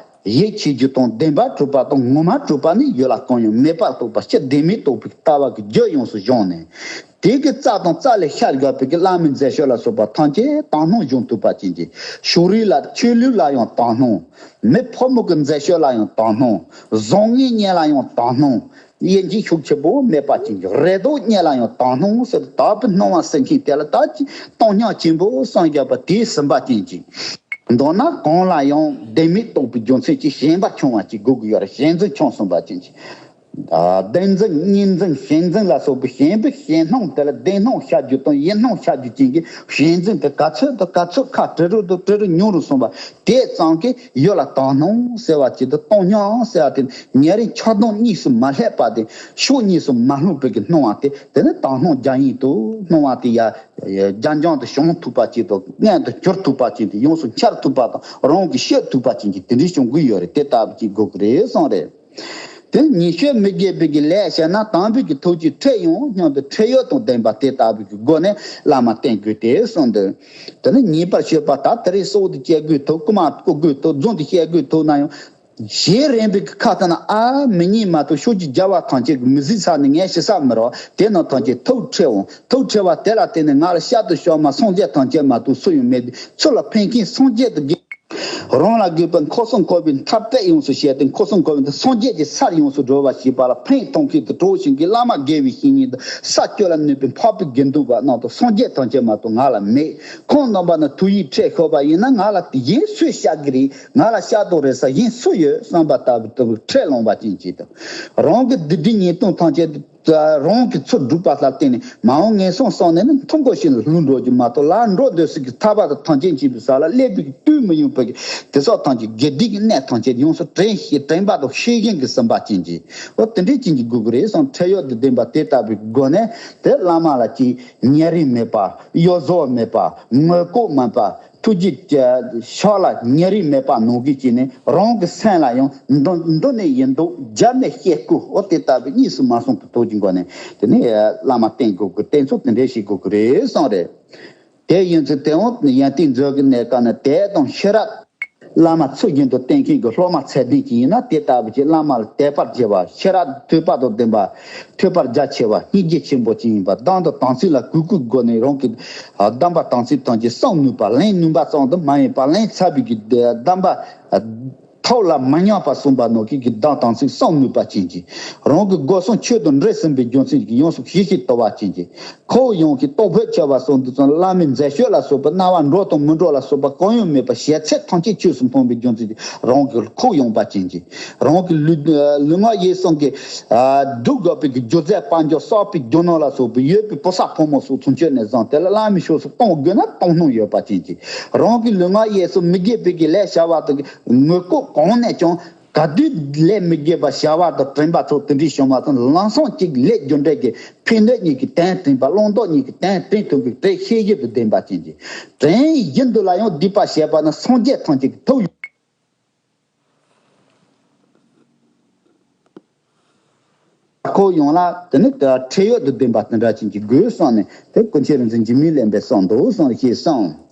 ཡིད་ཆེས་རྒྱུ་དང་བདེན་པར་གྲུབ་པ་དང་ངོ་མ་གྲུབ་པ་ནི་ཡུལ་ལ་གང་ཡང་མེད་པར་རྟོགས་པ་སྤྱི་བདེན་མེད་རྟོགས་པའི་ལྟ་བ་གི་རྒྱུ་ཡོངས་སུ་སྦྱངས་ནས། དེ་གི་རྩ་དང་རྩ་ལས་ཤར་དགོས་པའི་གི་བླ་མའི་མཛད་སྤྱོད་ལ་སོགས་པ་ཐམས་ཅད་དག་སྣང་སྦྱོང་ཐུབ་པ་ཅན་གྱི། ཕྱོགས་རིས་ལ་ཆོས་ལུགས་ལ་ཡང་དག་སྣང་། མི་ཕོ་མོ་གི་མཛད་སྤྱོད་ལ་ཡང་དག་སྣང་། བཟང་ངན་གཉིས་ལ་ཡང་དག་སྣང་། དབྱེ་འབྱེད་ཤུགས་ཆེ་པོ་མེད་པ་ཅན་གྱི། རེ་དོགས་གཉིས་ལ་ཡང་དག་སྣང་ཟེར། དག་པའི་སྣང་བ་ཟེར་མཁན་དེ་ལ་ད་ཅི་སྟོང་ཉག་ཆེན་པོ་བསམ་བཞག་པ་དེས་ཟིན་པ་ཅན་གྱི། མདོར་ན་གང་ལ་ཡང་བདེན་མེད་རྟོགས་པའི་རྒྱུ་མཚན་གྱིས་ཞེན་པ་ཆུང་བ་ཅིག་དགོས་ཀྱི་ཡོད་རེད། ཞེན་འཛིན་ཆུང་སོང་བ་ཅན་གྱི། བདེན་འཛིན་གཉིས་འཛིན་ཞེན་འཛིན་ལ་སོགས་པའི་ཞེན་པའི་ཞེན་སྣང་དེ་ལ་བདེན་སྣང་ཤར་རྒྱུ་དང་ཡིད་སྣང་ཤར་རྒྱུ་ཅན་གྱི་ཞེན་འཛིན་དེ་ག་ཚོད་དང་ག་ཚོད་ཁ་བྲི་རུ་དང་བྲི་རུ་ཉུང་རུ་སོང་བ་དེ་ཙམ་གྱིས་ཡུལ་ལ་དག་སྣང་ཟེར་བ་ཅིག་དང་སྟོང་ཉག་ཟེར་བ་དེ་ཉེ་རིང་ཆགས་སྡང་གཉིས་སུ་མ་སླེབས་པ་དེ། ཕྱོགས་གཉིས་སུ་མ་ལྷུང་བའི་གི་སྣང་བ་དེ། དེ་ནི་དག་སྣང་རྒྱ་ཡན་དུ་སྣང་བ་དེ་ཡ། རྒྱ་འབྱམས་དུ་བྱུང་ཐུབ་པ་ཅིག་དང་མངོན་དུ་གྱུར་ཐུབ་པ་ཅིག་དེ་ཡོངས་སུ་འཆར་ཐུབ་པ་དང་རང་གིས་ཤེས་ཐུབ་པ་ཅིག་གི་དེ་འདྲའི་བྱུང་གི་ཡོད་རེད། དེ་ལྟ་བུ་ཅིག་དགོས་ཀྱི་རེད་གསུངས་རེད། དེ་ཉེས་སྤྱོད་མི་དགེ་བའི་གི་ལས་བྱས་ན་དམ་པའི་གི་ཐུགས་རྗེས་ཁྲེལ་ཡང་སྙམ་དུ་ཁྲེལ་ཡོད་དང་ལྡན་པ་དེ་ལྟ་བུའི་གི་སྒོ་ནས་བླ་མ་བསྟེན་དགོས་ཏེ་གསུངས་འདུག་དེ་ནི་ཉེས་པར་སྤྱོད་པ་དག་དེ་རིང་སྲོག་ཏུ་བཅད་དགོས་ཐུག་རྐུ་མ་རྐུ་དགོས་ཐུག་རྫུན་དུ་བཤད་དགོས་ཐུག་ན་ཡང་། ཞེ་རན་པའི་གི་ཁ་ཐ་ན་ཨ་མི་ཉན་མ་གཏོགས་ཕྱོགས་ཀྱི་རྒྱལ་བ་ཐམས་ཅད་ཀྱི་མི་གཟིགས་ས་ནི་ངས་ཞེ་ས་མི་རོ། དེ་རྣམས་ཐམས་ཅད་ཐུགས་ཁྲེལ་འོང་། ཐུགས་ཁྲེལ་བ་དེ་ལ་བརྟེན་ནས་ང་ལ་བཤད་དུ་ཤོར་མ་སངས་རྒྱས་ཐམས་ཅད་མ་གཏོགས་སུ་ཡང་མེད། ཚུར་ལ་ཕན་མཁན་སངས་རྒྱས་དུ་དགེ། རང་ལ་དགོས་པའི་འཁོར་གསུམ་འཁོར་བའི་མཐའ་དཔེ་ཡོངས་སུ་བཤད་དེ། འཁོར་གསུམ་འཁོར་བའི་མཐའ་སངས་རྒྱས་ཀྱི་སར་ཡོངས་སུ་སྒྲོལ་བར་བྱེད་པ་ལ་ཕན་ཐོགས་མཁན་དུ་གྲོགས་བྱིན་གྱི་བླ་མ་དགེ་བའི་བཤེས་གཉེན་དུ་ས་བཅུ་ལ་གནས་པའི་འཕགས་པའི་དགེ་འདུན་པ་རྣམས་དང་སངས་རྒྱས་ཐམས་ཅད་མ་གཏོགས་ང་ལ་མེད། ཁོང་རྣམ་པ་ན་ཐུགས་ཡིད་ཁྲེལ་ཤོར་བ་ཡིན་ན་ང་ལ་དེ་གཞན་སུས་བཤད་ཀྱི་རེད། ང་ལ་བཤད་དོ་རེད་ས་གཞན་སུ་ཡོད་བསམ་པ་ལྟ་བུ་ལྟ་བུ་ཁྲེལ་ལོང་བ་ཅན་ཅིག་དང་། རང་གི་སྡིག་སྒྲིབ་ཉེས་ལྟུང་ཐམས་ཅད་རང་གི་ཚུར་སྒྲུབ་པ་ལ་བརྟེན་ནས་མ་འོངས་ངན་སོང་གསུམ་ནས་ནི་མཐོ་འགོ་ཞིག་ལ་ལྷུང་འགྲོ་རྒྱུ་མ་གཏོགས་ལ་འགྲོ་སྡོད་སྲིད་ཀྱི་ཐར་པ་དང་ཐམས་ཅད་མཁྱེན་པའི་ས་ལ་སླེབས་པའི་དུས་མི་ཡོང་བའི་དེ་སོགས་ཐམས་ཅད་དགེ་སྡིག་གི་གནས་ཐམས་ཅད་ཡོངས་སུ་དྲན་ཤེས་དྲན་པ་དང་ཤེས་བཞིན་གྱི་ཟིན་པ་ཅན་གྱི་འོ་དེ་འདྲའི་ཅན་གྱི་དགོས་ཀྱི་རེད་བསམ། ཁྲེལ་ཡོད་དུ་ལྡན་པ་དེ་ལྟ་བུའི་སྒོ་ནས་དེ་བླ་མ་ལ་ཅིག་ཉེ་རིང་མེད་པ། གཡོ་ཟོལ་མེད་པ། ངོ་ལྐོག་མེད་པ། ཐུགས་རྗེ་ཕྱག་ལ་ཉེ་རིང་མེད་པ་ནང་གི་ཅིག་ནས་རང་གི་སེམས་ལ་ཡང་འདི་འདི་ནས་ཡིན་མདོག་རྒྱབ་ནས་བཤད་དགོས། འོ་དེ་ལྟ་བུའི་གཉིས་སུ་མ་སོང་བའི་ཐོག་གི་སྒོ་ནས་དེ་ནས་བླ་མ་བསྟེན་དགོས་ཀྱི་བསྟེན་ཚུལ་དེ་འདྲའི་ཞིག་དགོས་ཀྱི་རེད་བསམ་རེད། དེ་ཡིན་ཚེ་དེ་འོང་ཡོན་ཏན་མཛོད་ཀྱི་གནས་སྐབས་ནས་དད་དང་ཤེས་རབ། བླ་མ་ཚུལ་བཞིན་དུ་བསྟེན་མཁན་གྱི་སློབ་མ་ཚད་ལྡན་ཅིག་ཡིན་ན་དེ་ལྟ་བུ་ཅིག་བླ་མ་ལ་དད་པར་བྱེད་པ། ཤེས་རབ་ཐོས་པ་དང་ལྡན་པ། ཐོས་པར་རྒྱ་ཆེ་བ། སྙིང་རྗེ་ཆེན་པོ་ཅིག་ཡིན་པ། གདམས་དང་དམ་ཚིག་ལ་གུས་བཀུར་སྒོ་ནས་རང་གི་གདམས་པ་དམ་ཚིག་ཐམས་ཅད་བསམ་ནུས་པ། ལེན་ནུས་པ་ཙམ་དུ་མ་ཡིན་པར་ལེན་ཚར་བའི་གི་གདམས་པ་ཐོག་ལ་མ་ཉམས་པར་གསུངས་པ་ནང་གི་གི་གདམས་དམ་ཚིག་བསམ་ནུས་པ་ཅན་གྱི། རང་གི་སྒོ་གསུམ་ཆོས་དང་འདྲེས་ཟིན་པའི་རྒྱུ་མཚན་གྱིས་ཡོངས་སུ་ཞི་ཞིང་དུལ་བ་ཅན་གྱི། ཁོ་ཡོངས་ཀྱི་རྟོགས་ཕོད་ཆེ་བ་སོགས་འདི་ཙམ་བླ་མའི་མཛད་སྤྱོད་ལ་སོགས་པ་རྣ་བར་འགྲོ་དང་མི་འགྲོ་ལ་སོགས་པ་གང་ཡང་མེད་པར་ཞལ་ཚད་ཐམས་ཅད་ཆོས་སུ་མཐོང་བའི་རྒྱུ་མཚན་གྱིས་རང་གི་ཁོག་ཡངས་པ་ཅན་གྱི། རང་གི་ལུས་ལུས་ངག་ཡིད་གསུམ་གྱི་སྒྲུབ་དགོས་པའི་གི་རྒྱུ་རྫས་དཔལ་འབྱོར་བསགས་པའི་རྒྱུ་ནོར་ལ་སོགས་པའི་ཡོད་པའི་བུ་ཚ་ཕོ་མོ་སོགས་ཚུན་ཆད་ནས་བཟུང་དེ་ལ་བླ་མའི་ཕྱོགས་སུ་གཏོང་དགོས་ན་གཏོང་སྣང་ཡོད་པ་ཅན་གྱི། རང་གི་ལུས་ངག་ཡིད་གསུམ་མི་དགེ་བའི་གི་ལས་བྱ་བ་དང་ངོ་ལྐོག་གང་ནས་ཀྱང་། ག་དུས་ལས་མི་དགོས་པ་བྱ་བ་དང་དྲན་པ་ཚོ་དེ་འདྲའི་བྱུང་བ་དང་། ལམ་སང་གཅིག་ལས་རྒྱུ་འབྲས་ཀྱི་ཕན་གནོད་གཉིས་ཀྱི་དོན་དྲན་པ། བླང་དོར་གཉིས་ཀྱི་དོན་དྲན་ཐུབ་པའི་དྲན་ཤེས་བཞིན་དུ་ལྡན་པ་ཅན་གྱི་དྲན་བཞིན་དུ་ལ་ཡང་སྡིག་པ་བྱས་པ་ནི་སངས་རྒྱས་ཐམས་ཅད་ཀྱི་ཐུགས་ཡོད། འཁོར་ཡོངས་ལ་དེ་ནི་ཁྲེལ་ཡོད་དུ་ལྡན་པ་དེ་འདྲ་ཅན་གྱི་དགོས་གསུངས་ནས། དེ་ཀུན་མཁྱེན་རིག་འཛིན་འཇིགས་མེད་བློན་པོས་གསུངས་འདུག་གསུངས་ཞེས་གསུངས།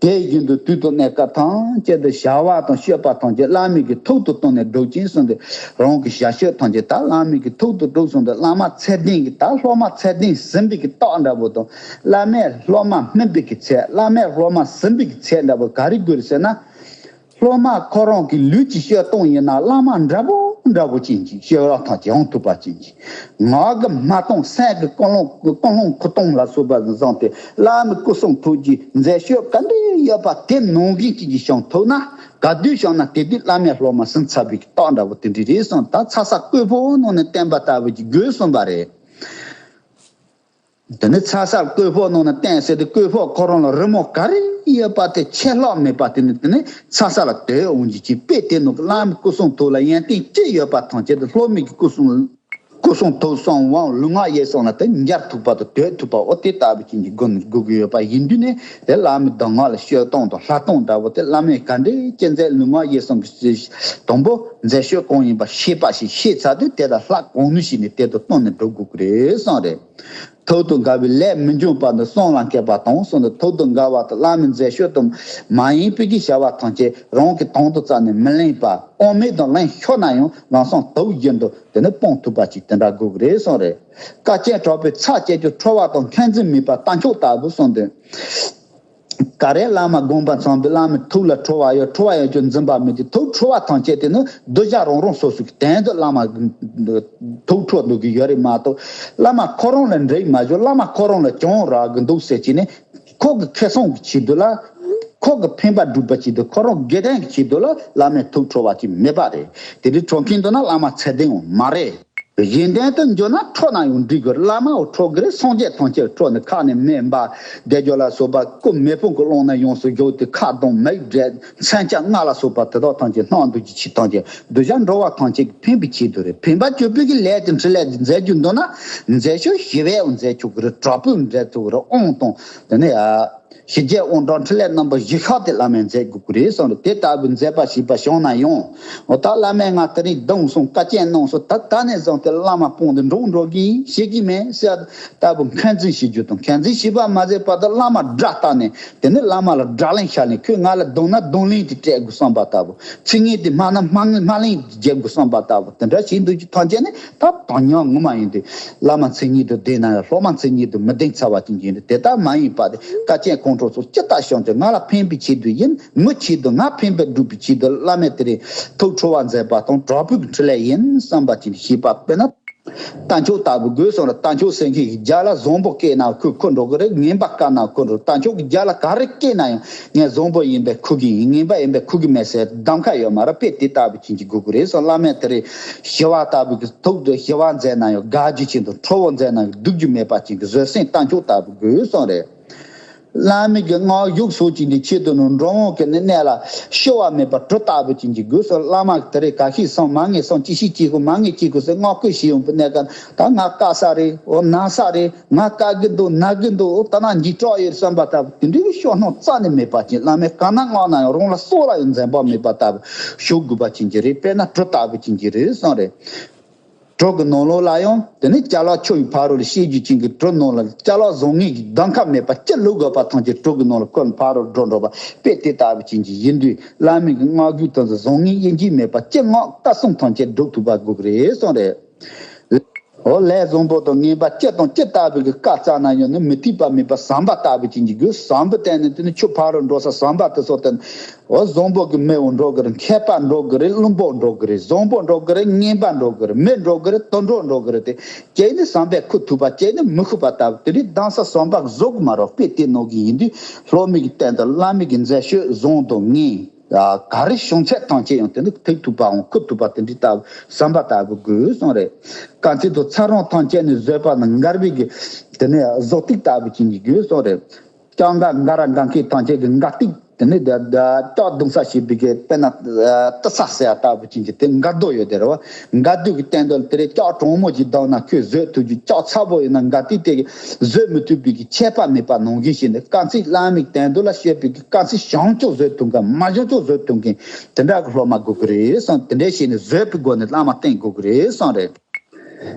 དེ་བཞིན་དུ་དུས་དང་གནས་སྐབས་ཐམས་ཅད་དུ་བྱ་བ་དང་སྤྱོད་པ་ཐམས་ཅད་བླ་མའི་གི་ཐུགས་དང་བསྟུན་ནས་སྒྲུབ་ཅིང་གསུངས་ཏེ། རང་གི་བྱ་སྤྱོད་ཐམས་ཅད་ད་བླ་མའི་གི་ཐུགས་དང་སྒྲུབ་གསུངས་ཏེ། བླ་མ་ཚད་ལྡན་གྱི་ད་སློབ་མ་ཚད་ལྡན་ཟིན་པའི་གི་རྟགས་འདྲ་པོ་དང་། བླ་མས་སློབ་མ་སྨིན་པའི་གི་ཚད། བླ་མས་སློབ་མ་ཟིན་པའི་གི་ཚད་འདྲ་པོ་ག་རེ་དགོས་རེད་ཟེར་ན། སློབ་མ་ཁོ་རང་གི་ལུས་ཀྱི་སྤྱོད་སྟངས་ཡིན་ན་བླ་མ་འདྲ་པོ་འདྲ་པོ་ཅན་གྱི་སྤྱོད་རོགས་ཐམས་ཅད་ཡོང་ཐུབ་པ་ཅན་གྱི། ངག་གི་སྨྲ་སྟངས། སེམས་ཀྱི་ཀུན་སློང་ཀུན་སློང་འཁོར་སྟངས་ལ་སོགས་པ་བཟུང་སྟེ། བླ་མའི་སྐུ་གསུང་ཐུགས་ཀྱི་མཛད་སྤྱོད་ག་འདྲ་ཡོད་པ་དེ་ནང་བཞིན་ཅན་གྱི་བྱུང་ཐུབ་ན། ག་དུས་བྱུང་ན་དེ་དུས་བླ་མས་སློབ་མ་ཟིན་ཚར་བའི་རྟགས་འདྲ་པོ་དེ་འདྲ་རེད་གསུངས། ད་ཚ་ས་བརྐོས་ཕོག་ནང་ནས་བསྟན་པ་ལྟ་བུ་ཅིག་དགོས་གསུངས་པ་རེད། དེ་ནི་ཚ་སར་བརྐོས་ཕོག་ནང་ན་བསྟན་ཟེར་ཏེ། བརྐོས་ཕོག་ཁོ་རང་ལ་རི་མོ་ག་རེ་ཡོད་པ་དེ་ཆད་ལྷག་མེད་པ་དེ་ནི། དེ་ནི་ཚ་ས་ལ་དོད་འོང་གི་ཅིག་དཔེ་དེ་ནང་གི་བླ་མའི་སྐུ་གསུང་ཐུགས་ལ་ཡོན་ཏན་ཅི་ཡོད་པ་ཐམས་ཅད་དེ་སློབ་མའི་གི་སྐུ་གསུང་སྐུ་གསུང་ཐུགས་གསུང་དབང་ལུས་ངག་ཡིད་གསུམ་ལ་དེ་འབྱར་ཐུབ་པ་དང་དོད་ཐུབ་པ། འོ་དེ་ལྟ་བུ་ཅན་གྱི་སྒོ་ནས་དགོས་ཀྱི་ཡོད་པ་ཡིན་དུས་ནི། དེ་བླ་མའི་གདམས་ངག་ལ་སྤྱོད་སྟངས་དང་ལྷག་སྟངས་འདྲ་པོ་དེ་བླ་མས་ག་འདྲའི་ཅི་མཛད་ལུས་ངག་ཡིད་གསུམ་གྱི་དང་པོ་མཛད་སྤྱོད་གང་ཡིན་པ་ཤེས་པ་ཞིག་ཤེས་ཚར་དུས། དེ་དང་ལྷག་གང་ནུས་ཤིག་ནས་དེ་དང་བསྟུན་ནས་སྒྲུབ་དགོས་ཀྱི་རེད་གསུངས་རེད། ཐུགས་དང་འགལ་བའི་ལས་མི་འབྱུང་བ་ནི་བསམ་ལ་མཁས་པ་དང་གསུངས་ཏེ། ཐུགས་དང་འགལ་བ་དང་བླ་མའི་མཛད་སྤྱོད་དང་མ་ཡིན་པའི་གི་བྱ་བ་ཐམས་ཅད་རང་གི་དོན་དུ་རྩ་ནས་མི་ལེན་པ། དབང་མེད་དུ་ལེན་ཤོར་ན་ཡང་ལམ་སང་དུག་བཞིན་དུ་དེ་ནི་སྤང་ཐུབ་པ་ཅིག་དེ་འདྲ་དགོས་ཀྱི་རེད་གསུངས་རེད། དཀའ་སྤྱད་དྲག་པོས་ཚར་བཅད་ཀྱང་ཁྲོ་བ་དང་མཁས་འཛིན་མེད་པ་རྟ་མཆོག་ལྟ་བུ་གསུངས་ཏེ། ག་རེ་བླ་མ་དགོངས་པ་ཚོམ་པའི་བླ་མའི་ཐུགས་ལ་ཁྲོ་བ་ཡོད། ཁྲོ་བ་ཡོད་ཀྱང་འཛིན་པ་མེད་དེ། ཐུགས་ཁྲོ་བ་ཐམས་ཅད་དེ་ནི་གདུལ་བྱ་རང་རང་སོ་སོའི་དོན་དུ་བླ་མ་ཐུགས་ཁྲོ་འདུག་གི་ཡོད་རེད་མ་གཏོགས། བླ་མ་ཁོ་རང་ལ་འགྲིག་མ་བྱུང་། བླ་མ་ཁོ་རང་ལ་གྱོང་རག་གི་འདུག་ཟེར་གྱི་ནི། ཁོ་གི་ཁེ་བཟང་གི་ཆེད་དུ་ལ། ཁོ་གི་ཕན་པ་སྒྲུབ་པ་ཆེད་དུ། ཁོ་རང་དགེ་ལྡན་གྱི་ཆེད་དུ་ལ་བླ་མས་ཐུགས་ཁྲོ་བ་ཅིག་མེད་པ་རེད། དེ་འདྲའི་ཁྲོ་མཁན་འདུག་ན་བླ་མ་ཚད་ལྡན་ཡང་མ་རེད། གཞན་དོན་དུ་འགྱོ་ན་ཁྲོ་ན་ཡང་འགྲིག་གི་རེད། བླ་མའང་ཁྲོ་གི་རེད། སངས་རྒྱས་ཐམས་ཅད་ཁྲོ་ནས་ཁ་ནས་སྨན་པ་བདེ་སྦྱོར་ལ་སོགས་པ་སྐུ་མེ་དཔུང་གི་ཀློང་ན་ཡོངས་སུ་བཞུགས་ཏེ། ཁ་གདངས་མིག་བགྲད་མཚན་ཆ་སྔགས་ལ་སོགས་པ་དེ་དག་ཐམས་ཅད་སྣང་འདུ་གི་ཆེད་ཐམས་ཅད་གདུལ་བྱ་འགྲོ་བ་ཐམས་ཅད་ཀྱི་ཕན་པའི་ཆེད་དུ་རེད། ཕན་པ་བཅུ་པོའི་གི་ལས་དེ་འཕྲིན་ལས་དེ་མཛད་རྒྱུ་འདུག་ན། མཛད་ཆོག་ཞི་བའི་མཛད་ཆོག་གི་རེད། དྲག་པོའི་མཛད་ཆོག་གི་རེད། དབང་དང་དེ་ནས་ཨ། ཞི་རྒྱས་དབང་དྲག་འཕྲིན་ལས་རྣམ་པ་བཞི་ཤོག་དེ་བླ་མས་མཛད་དགོས་ཀྱི་རེད་གསུངས་རེད། དེ་ལྟ་བུའི་མཛད་པ་བྱས་པ་བྱུང་ན་ཡང་། འོ་ད་བླ་མས་ང་དེ་རིང་གདམས་སོང་། དཀའ་སྤྱད་གནང་སོང་། ད་ད་ནས་བཟུང་སྟེ་བླ་མ་སྤངས་ཏེ་འགྲོ་འགྲོ་གི་ཡིན། ཤེས་ཀྱི་མེད་ཟེར་ལྟ་བུ་མཁས་འཛིན་བྱེད་རྒྱུ་དང་། མཁས་འཛིན་བྱས་པ་མ་ཟད་པ་དང་བླ་མ་དགྲ་བལྟས་ནས་དེ་ནས་བླ་མ་ལ་དགྲ་ལན་བྱས་ནས། ཁོས་ང་ལ་གདམས་ན་གདམས་ལན་དེ་སྤྲད་དགོས་བསམ་པ་ལྟ་བུ། ཚིག་ངན་དེ་སྨྲ་ན་སྨྲ་སྨྲ་ལན་རྒྱག་དགོས་བསམ་པ་ལྟ་བུ་དེ་འདྲ་བྱེད་འདུག་རྒྱུ་ཐམས་ཅད་ནི། ད་དོན་སྙིང་ངོ་མ་ཡིན་དུས། བླ་མ་མཚན་ཉིད་དུ་ལྡན་ན་ཡང་སློབ་མ་མཚན་ཉིད་དུ་མི་ལྡན་ཚར་བ་ཅན་གྱི་ཡིན་དུས། དེ་ལྟར་མ་ཡིན་པ་དེ་དཀའ་སྤྱད་ཁོང་ཁྲོ་ཚོ་ཅི་ལྟར་བྱུང་ཀྱང་ང་ལ་ཕན་པའི་ཆེད་དུ་ཡིན། མི་ཆེད་དུ། ང་ཕན་པ་སྒྲུབ་པའི་ཆེད་དུ། བླ་མས་དེ་རིང་ཐུགས་ཁྲོ་བ་མཛད་པ་དང་དྲག་པོའི་འཕྲིན་ལས་ཡིན་བསམ་པ་ཅན་བྱས་པ། དཔེར་ན། རྟ་མཆོག་ལྟ་བུ་དགོས་གསུངས་རེད། རྟ་མཆོག་ཟེར་མཁན་གྱི་རྒྱབ་ལ་བཟང་པོ་བཀལ་ན་ཁོ་ཁོ་འགྲོ་གི་རེད། ངན་པ་བཀལ་ན་ཁོ་འགྲོ། རྟ་མཆོག་གི་རྒྱབ་ལ་ག་རེ་བཀལ་ན་ཡང་ངས་བཟང་པོ་ཡིན་པས་ཁུག་གི་ཡིན། ངན་པ་ཡིན་པས་ཁུག་གི་མེད་ཟེར་གདམ་ཁ་ཡོད་མ་རེད། དཔེ་དེ་ལྟ་བུ་ཅན་གྱི་དགོས་ཀྱི་རེད་གསུངས། བླ་མས་དེ་རིང་ཞི་བ་ལྟ་བུ་གི་ཐུགས་དེ་ཞི་བ་མཛད་ན་ཡང་དགའ་རྒྱུ་ཅན་དང་། ཁྲོ་བོ་མཛད་ན་ཡང་སྡུག་རྒྱུ་མེད་པ་ཅན་གྱི་བཟོད་བསྲན་རྟ་མཆོག་ལྟ་བུ་དགོས་གསུངས་རེད། བླ་མའི་གི་སྔགས་བཞུགས་སོགས་ཀྱི་འདི་ཆེད་དུ་ནི་འགྲོ་འོང་གི་ནི་གནས་ལ་ཤི་བ་མེད་པ་གྲུ་ལྟ་བུ་ཅན་གྱི་དགོས་གསུངས། བླ་མ་གི་དེ་རིང་ག་ཤེད་སོང་། མ་ངེས་སོང་། ཅི་ཤེད་ཅི་ཁུ། མ་ངེས་ཅི་ཁུ་ཟེར་སྔགས་བཀོད་བྱེད་ཡོང་པའི་གནས་སྐབས། ད་ང་དཀའ་ས་རེད། འོ་ན་ས་རེད། ང་དཀའ་གི་འདུག། ན་གི་འདུག། འོ་ད་ན་འཇིགས་སྐྲག་ཡོད་བསམ་པ་ལྟ་བུ་དེ་འདྲའི་ཤོག་སྣང་རྩ་ནས་མེད་པ་ཅན། བླ་མས་ག་ན་སྔགས་ན་ཡང་རང་ལ་སྲོག་ལ་ཡང་འཛེམ་པ་མེད་པ་ལྟ་བུ་ཞུ་དགོས་པ་ཅན་གྱི་རེད། དཔེར་ན་གྲུ་ལྟ་བུ་ཅན་གྱི་རེད་གསུངས་རེད། གྲུ་གི་ནང་ལོགས་ལ་ཡང་དེ་ནི་ཅ་ལག་ཆུ་ཡི་ཕ་རོལ་ལ་བཤད་རྒྱུ་ཅན་གྱི་གྲུ་ནང་ལ་ཅ་ལག་བཟང་ངན་གྱི་གདམ་ཁ་མེད་པ། ཅི་བླུག་དགོས་པ་ཐམས་ཅད་གྲུ་གི་ནང་ལ་བསྐོལ་ཕ་རོལ་འགྲོ་འགྲོ་བ་དཔེ་དེ་ལྟ་བུ་ཅན་གྱི་ཡིན་དུས། བླ་མའི་གི་སྔགས་རྒྱུད་དེ་ཚོ་བཟང་ངན་དབྱེ་འབྱེད་མེད་པ་ཅི་སྔགས་བཀའ་གསུང་ཐམས་ཅད་སྒྲུབ་ཐུབ་པ་དགོས་ཀྱི་རེད་གསུངས་རེད། འོ་ལས་བཟང་པོ་དང་ངན་པ་ཅི་དང་ཅི་ལྟ་བུའི་གི་བཀའ་སྩལ་ན་ཡང་ནི་མི་ཐེག་པ་མེད་པ་ཟམ་པ་ལྟ་བུ་ཅན་གྱི་དགོས། ཟམ་པ་བསྟན་ནས་དེ་ནི་ཆུ་ཕ་རོལ་འགྲོ་ས་ཟམ་པ་དེ་ཚོ་བསྟན། འོ་བཟང་པོ་གི་མི་བོ་འགྲོ་གི་རེད། མཁས་པ་འགྲོ་གི་རེད། བླུན་པོ་འགྲོ་གི་རེད། བཟང་པོ་འགྲོ་གི་རེད། ངན་པ་འགྲོ་གི་རེད། མི་འགྲོ་གི་རེད། དུད་འགྲོ་འགྲོ་གི་རེད། དེ་གཅིག་ནི་ཟམ་པས་ཁུག་ཐུབ་པ། གཅིག་ནི་མི་ཁུག་པ་ལྟ་བུ་དེ་རིགས་གདམ་ས་ཟམ་པ་བཟོ་གི་མ་རེད། དཔེ་དེ་ནང་གི་ཡིན་དུས་སློབ་མའི་གི་སྟེང་དུ་བླ་མའི་གི་མཛད་སྤྱོད་བཟང་དང་ངན་ག་རེ་བྱུང་ཚད་ཐམས་ཅད་ཡང་དེ་ནི་ཐེག་ཐུབ་པའང་ཁུག་ཐུབ་པ་དེ་འདྲའི་ལྟ་བུ་ཟམ་པ་ལྟ་བུ་དགོས་གསུངས་རེད། དཀའ་ཚེགས་དང་ཚ་གྲང་ཐམས་ཅད་ནི་བཟོད་པ་ནི་མགར་བའི་གི་དེ་ནི་བཟོ་ཐིག་ལྟ་བུ་ཅན་གྱི་དགོས་གསུངས་རེད། སྐྱབས་འགལ་འགལ་ར་འགལ་མཁན་ཐམས་ཅད་ཀྱི་འགལ་ཐིག་ དེ་ནས་ད་ལྟ་ལྕགས་རྡུང་ས་ཞེས་པའི་གི་དཔེར་ན་ཏི་ས་ཟེར་ཡ་ལྟ་བུ་ཅན་གྱི་དེ་འགལ་རྡོ་ཡོད་དེ་རེད་བ། འགལ་རྡོ་གི་སྟེང་དུ་དེ་རེད་ལྕགས་གྲང་མོ་ཅིག་བརྡུངས་ན་ཁོས་བཟོད་ཐུབ་རྒྱུ། ལྕགས་ཚ་པོ་ཡིན་ན་འགལ་རྡོ་དེ་གིས་བཟོད་མི་ཐུབ་པའི་གི་ཁྱད་པར་མེད་པ་ནང་བཞིན་བྱས་ནས། དཀའ་ཚེགས་བླ་མའི་དོན་དུ་ལ་སྤྱོད་པའི་གི་དཀའ་ཚེགས་བྱུང་ཆོག་བཟོད་ཐུབ་མཁན། མ་བྱུང་ཆོག་བཟོད་ཐུབ་མཁན་དེ་འདྲ་གི་སློབ་མ་དགོས་ཀྱི་རེད་གསུངས། དེ་འདྲ་བྱས་ནས་བཟོད་པའི་སྒོ་ནས་བླ་མ་བསྟེན་དགོས་ཀྱི་རེད་གསུངས་རེད།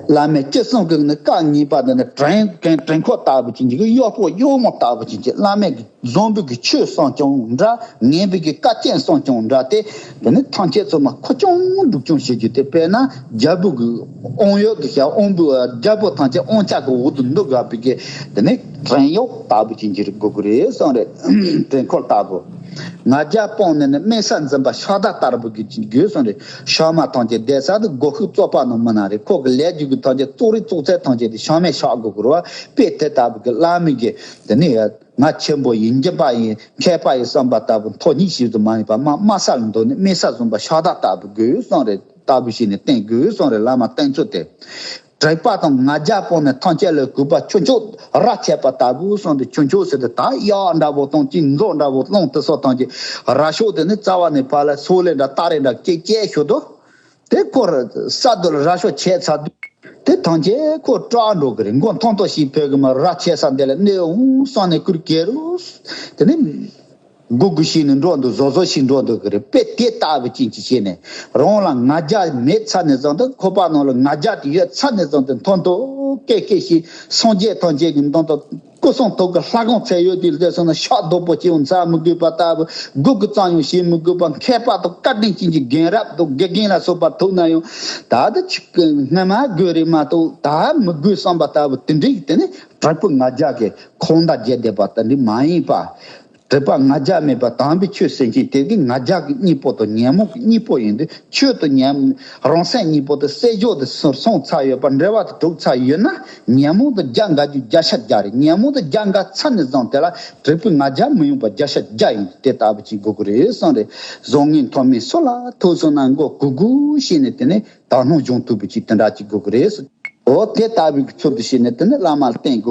བླ་མའི་ལྕེ་གསུམ་གྱི་ནི་རྐང་གཉིས་པ་འདི་ནི་བྲན་བྲན་བྲན་འཁོལ་ལྟ་བུ་ཅན་གྱི་གཡོག་པོ་གཡོག་མོ་ལྟ་བུ་ཅན་གྱི། བླ་མའི་གི་བཟང་པོའི་གི་ཆོས་གསུངས་ཀྱང་འདྲ། ངན་པའི་གི་བཀའ་བསྟན་གསུངས་ཀྱང་འདྲ་སྟེ། འདི་ནི་ཐམས་ཅད་ཚང་མ་མཁོ་ཆུང་སྒྲུབ་ཆུང་བྱེད་རྒྱུ་དེ། དཔེར་ན་རྒྱལ་པོ་གི་དབང་ཡོད་ཀྱི་ཤ། དབང་པོ་རྒྱལ་པོ་ཐམས་ཅད་དབང་ཆ་གི་འོག་ཏུ་འདུ་དགོས་པའི་གི་འདི་ནི་བྲན་གཡོག་ལྟ་བུ་ཅན་གྱི་རིགས་དགོས་ཀྱི་རེད་གསུངས་རེད། བྲན་འཁོལ་ལྟ་བུ། ང་རྒྱལ་སྤངས་ནས་ནི་དམན་ས་འཛིན་པ་ཤ་དག་ལྟ་བུ་གི་དགོས་གསུངས་རེད། ཤ་མ་ཐམས་ཅད་བསྡད་ས་དེ་སྒོ་ཕྱུགས་བཙོག་པ་ནང་མི་ན་རེད། ཁོ་གི་ལས་རྒྱུ་གི་ཐམས་ཅད་བཙོག་རིགས་བཙོག་ཚད་ཐམས་ཅད་དེ་ཤ་མས་བཤགས་དགོས་ཀྱི་རེད་བ། དཔེ་དེ་ལྟ་བུ་གི་བླ་མའི་གི་དེ་ནི་ང་ཆེན་པོ་ཡིན། སྦྱིན་པ་ཡིན། མཁས་པ་ཡིན་བསམ་པ་ལྟ་བུ་མཐོ་སྙེག་ཞིག་ཏུ་མ་ཡིན་པ། མ་དམའ་ས་ལ་འདུག་ནས་དམན་ས་བཟུང་བ་ཤ་དག་ལྟ་བུ་དགོས་གསུངས་རེད། ལྟ་བུ་ཞིག་ནས་བསྟེན་དགོས་གསུངས་རེད། བླ་མ་བསྟེན་ཚུལ་དེ། དྲེགས་པ་དང་ང་རྒྱལ་སྤངས་ནས་ཐམས་ཅད་ལ་གུས་པ། ཁྱུ་མཆོག་རྭ་ཆད་པ་ལྟ་བུ་གསུངས་ཏེ། ཁྱུ་མཆོག་ཟེར་ཏེ་ད་གཡག་འདྲ་བོ་དང་ཅི་མཛོ་འདྲ་བོ་གླང་དེ་ཚོ་ཐམས་ཅད་རྭ་ཤོག་དེ་ནི་རྩ་བ་ནས་ཕར་ལ་སོ་ལེ་འདྲ་སྟ་རེ་འདྲ་སྐྱེ་སྐྱེ་ཤོག་དོ། དེ་ཁོ་ར་ས་རྡོ་ལ་རྭ་ཤོག་ཆད་ཚར་དུས་དེ་ཐམས་ཅད་ཁོ་སྐྲག་འགྲོ་གི་རེད། མགོ་ཐོམ་ཐོམ་ཞིག་ཕེབས་གི་མ། རྭ་ཆད་ས་འདི་ལ་གནས་འོང་བསམ་ནས་ཁུར་གེ་རུ་དེ་ནི། སྒུག་སྒུག་ཤིག་ནས་འགྲོ་འདུག་བཟོ་བཟོ་ཞིག་འགྲོ་འདུག་གི་རེད། དཔེ་དེ་ལྟ་བུ་ཅན་གྱི་བྱས་ནས་རང་ལ་ང་རྒྱལ་མེད་ཚར་ནས་བཟུང་སྟེ། ཁོག་པ་ནང་ལ་ང་རྒྱལ་དེ་ཡོད་ཚར་ནས་བཟུང་སྟེ། མཐོ་མཐོ་སྐད་སྐད་ཞིག་སངས་རྒྱས་ཐམས་ཅད་ཀྱི་མདུན་དུ་སྐུ་གསུང་ཐུགས་ཀྱི་ལྷ་ཁང་ཚད་ཡོད་དུས་བཟླས་སོང་ན། ཕྱག་རྡོག་པོ་ཅི་ཡང་འཚལ་མི་དགོས་པ་ལྟ་བུ། སྒུག་གི་ཙམ་ཡང་བྱེད་མི་དགོས་པ། མཁས་པ་དང་བཀའ་དྲིན་ཅན་གྱི་རྒན་རབས་དང་དགེ་རྒན་ལ་སོགས་པ་ཐུག་ན་ཡང་ད་ལྟ་ཅིག་སྔ་མ་དགོས་རེད་མ་གཏོགས་ད་མི་དགོས་བསམ་པ་ལྟ་བུ་དེ་འདྲའི་དེ་ནི་དྲེགས་པ་ང་རྒྱལ་གྱི་ཁོང་དང་རྒྱལ་བསྡད་པ་དེ་འདྲ་མ་ཡིན་པ། དྲེགས་པ་ང་རྒྱལ་མེད་པ་དམ་པའི་ཆོས་སེམས་ཅན་དེ་གི་ང་རྒྱལ་གྱི་གཉེན་པོ་དང་ཉོན་མོངས་ཀྱི་གཉེན་པོ་ཡིན་དུས། ཆོས་དང་ཉོན་རང་སེམས་གཉིས་པོ་དེ་བསྲེ་འཇོག་དེ་སོང་ཚར་ཡོད་པ། འབྲེལ་བ་དེ་གྲུབ་ཚར་ཡོད་ན། ཉོན་མོངས་དང་རྒྱལ་འགལ་རྒྱུ་བརྒྱ་ཆ་བརྒྱ་རེད། ཉོན་མོངས་དང་རྒྱལ་འགལ་ཚར་ནས་བཟུང་དེ་ལ་དྲེགས་པ་ང་རྒྱལ་མི་ཡོང་བ་བརྒྱ་ཆ་བརྒྱ་ཡིན། དེ་ལྟ་བུ་ཅིག་དགོས་ཀྱི་རེད་གསུངས་རེད། བཟང་ངན་མཐོ་དམན་སུ་ལ་ཐུག་སོང་ན་མགོ་གུག་གུག་བྱས་ནས་དེ་ནས་དག་སྣང་སྦྱོང་ཐུབ་པ་ཅིག་དེ་འདྲ་ཅིག་དགོས་ཀྱི་རེད། འོ་དེ་ལྟ་བུའི་ཚུལ་དུ་བྱས་ནས་དེ་ནས་བླ་མ་ལ་བསྟེན་དགོས།